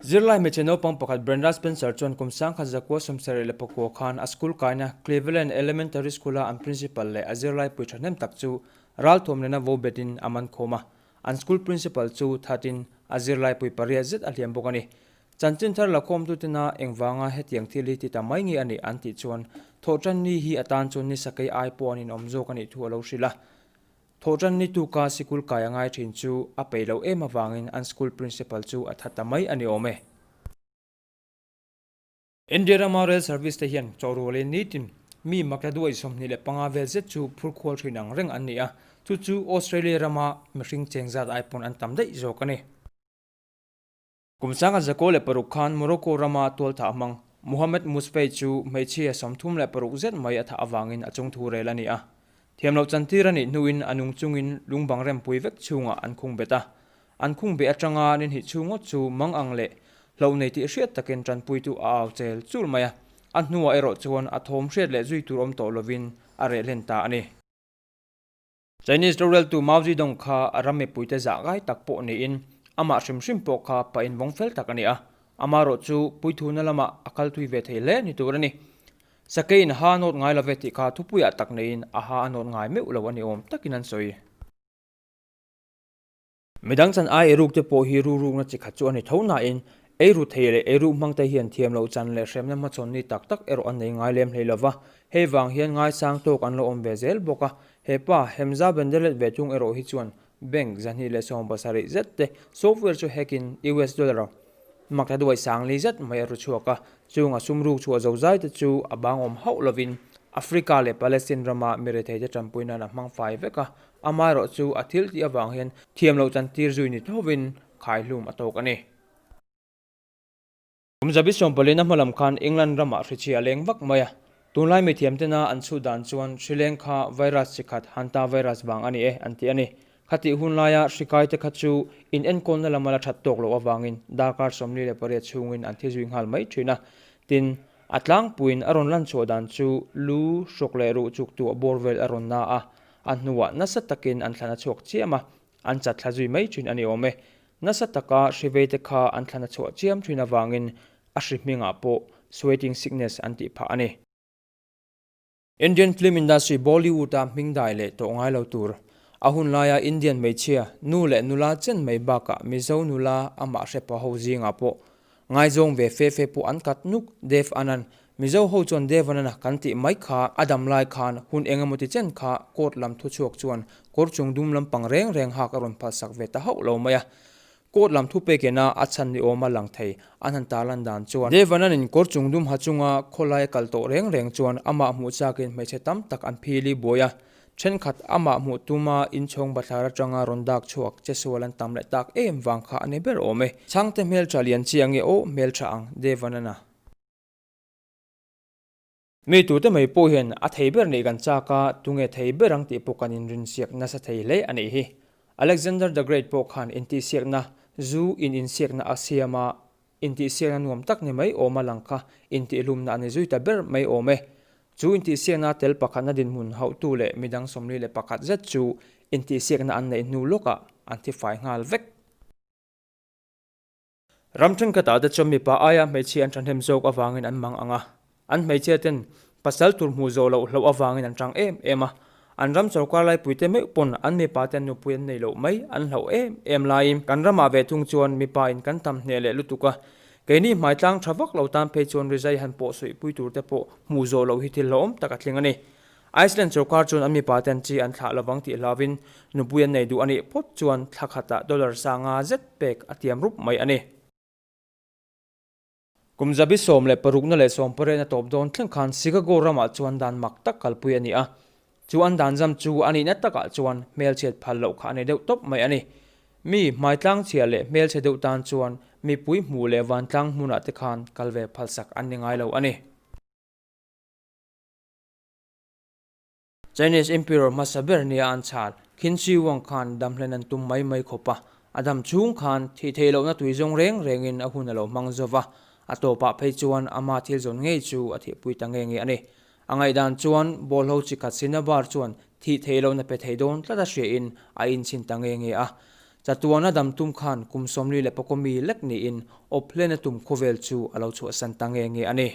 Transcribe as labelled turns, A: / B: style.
A: Zirlai hmeichhe naupang pakhat Brenda Spencer chuan kum 1979 khan a school kaina Cleveland Elementary School-a an principal leh a zirlai pui thahnem tak chu ralthuam nena vo betin a man khawm a. An school principal chu thatin a zirlai pui pariat zet a hliam bawk a ni. Chanchin thar lakhawmtutena engvanga hetiang thil hi ti ta mai nge a nih an tih chuan thawhtanni hi a tan chuan ni sakei ai pawh an inawm zawk a nih thu a lo hrilh a. Thawhtanni tuka sikul kai a ngai thin chu a peih loh em avangin an school principal chu a tha ta mai a ni awm e. India rama rail service te hian chawhrualin nitin mi makla duai 25 vel zet chu phur khual thin ang reng an ni a, chu chu Australia rama mihring cheng zat ai pawn an tam daih zawk a ni. Kum 1906 khan Morocco rama tualthah hmang Mohamed Mousfei chu hmeichhia 36 zet mai a thah avangin a chungthu rel a ni a. Thiam loh chantir a nih hnuin a nung chungin lungbang rempui vek chhungah an khung bet a. An khung beh atanga ni hnih chhung ngawt chu mang ang leh hloh nei tih hriat takin tanpuitu a au chel chul mai a. A hnuah erawh chuan a thawm hriat leh zui tur awm tawh lovin a reh hlen ta a ni. Chinese roreltu Mao Zedong kha a ram mipuite zah ngai tak pawh niin amah hrim hrim pawh kha pa invawng fel tak a ni a, amarawh chu puithuna lamah a kal thui ve thei hle ni tur a ni. Sakeiin ha a nawt ngai love tih kha thupuiah tak neiin a ha a nawt ngai meuh lo a ni awm takin an sawi. Midang chan ai eiruk te pawh hi rurukna chi khat chu a ni tho nain eiru thei leh eiru hmang te hian thiam loh chan leh hremna hmachhawn ni tak tak erawh an nei ngai lem hlei lova, hei vang hian ngaisang tawk an lo awm ve zel bawk a. He pa Hemza Bendelet ve thung erawh hi chuan bank 270 zet te software chu hack in US dollar makta duai sangli zet mai a ru chhuak a, chung a sum ruk chhuah zozai te chu a bang awm hauh lovin Africa leh Palestine rama mi rethei te tanpui nan a hmang fai vek a. Amaherawh chu a thil tih avang hian thiam loh chantir zui ni thovin khaihlum a tawk a ni. Kum zabi sawmpalina hma lam khan England ramah hrichhia a leng vak mai a. Tunlai mithiam tena an chhut dan chuan hrileng kha virus chi khat Hanta virus vang a ni e an ti a ni. Khatih hun laia hrikai te kha chu in enkawlna lama la that tawk loh avangin darkar 48 chhungin an thi zui nghal mai thin a. Tin, a tlangpuiin a rawn lan chhuah dan chu lu, hrawk leh ruh chuk tuah bawr vel a rawn na a, A hnuah nasa takin an thlan a chhuak chiam a, an chat thla zui mai thin a ni awm e. Nasa taka hri veite kha an thlan a chhuah chiam thin avangin a hri hmingah pawh sweating sickness an tih phah a ni. Indian film industry Bollywood-a hming dai leh tawh ngai lo tur. A hun laia Indian hmeichhia, nu leh nula chen mai bakah Mizo nula amah hre pha ho zingah pawh Ngaizawng ve fe fe pawh an kat nuk, Dev Anand. Mizo ho chuan Dev Anand a kan tih mai kha a dam lai khan hun eng emaw ti chen kha court lam thu chhuak chuan kawr chung dum lampang reng reng hak a rawn phalsak ve ta hauh lo mai a. Court lam thu pekena a chhan ni awma lang thei an han tarlan dan chuan Dev Anand in kawr chung dum ha chunga khawlai a kal tawh reng reng chuan amah hmuh chakin hmeichhe tam tak an phili buai a. Thenkhat amah hmuh tuma inchhawng bathlar atanga rawn dak chhuak che sual an tam leh tak em vang kha a ni ber awm e. Chhangte hmeltha lian chi ange aw hmeltha ang Devanana. Mi tute mai pawh hian a thei ber nih kan chak a, tunge thei ber ang tih pawh kan inrinsiak nasa thei hle a nih hi. Alexander the Great pawh khan intihsiakna zu in insiakna a siam a, intihsiakna nuam tak ni mai awm a lang kha intihlumna a ni zui ta ber mai awm e. Chu intihsiakna tel pakhatna dinhmun hauhtu leh midang 41 zet chu intihsiakna an neih hnu lawkah an thifai nghal vek. Ram thenkhatah te chuan mipa aia hmeichhia an thahnem zawk avangin an mang ang a, an hmeichhia ten pasal tur hmuh zawh loh hlauh avangin an tang em em a. An ram sawrkar laipuite meuh pawn an mipa ten nupui an nei loh mai an hlauh em em laiin kan ramah ve thung chuan mipa in kan tam hneh leh lutuk a, keini hmaitlang tha vak lo tan phei chuan rizai han pawh suihpui tur te pawh hmuh zawh loh hi thil hlauhawm tak a tling a ni. Iceland sawrkar chuan an mipa ten chi an thlah lovang tih hlauvin nupui an nei duh a nih phawt chuan thla khatah dollar 500 zet pek a tiam rup mai a ni. Kum zabi 16 na leh 18 na tawp dawn thleng khan Chicago ramah chuan dan mak tak kalpui a ni a. Chu an dan zam chu a nihna takah chuan hmelchhiat phal loh kha a ni deuh tawp mai a ni. Mi hmaitlang chhia leh hmelchhe deuh tan chuan mipui hmuh leh vantlang hmunah te khan kal ve phalsak an ni ngai lo a ni. Chinese Emperor hmasa ber nia an chhal, Qin Shi Huang khan damhlen an tum mai mai khawp a, a dam chhung khan thih theih lohna tui zawng reng rengin a hun a lo hmang zo va, a tawpah phei chuan ama thil zawn ngei chu a thihpui ta nge nge a ni. A ngaihdan chuan bawlhlo chi khat Cinnabar chuan thih theih lohna pe thei dawn tlat a hriain a inchhin ta nge nge a. Chatuana dam tum khan kum 44 mi lek niin awp hlena tum khawvel chu a lo chhuahsan ta nge nge a ni.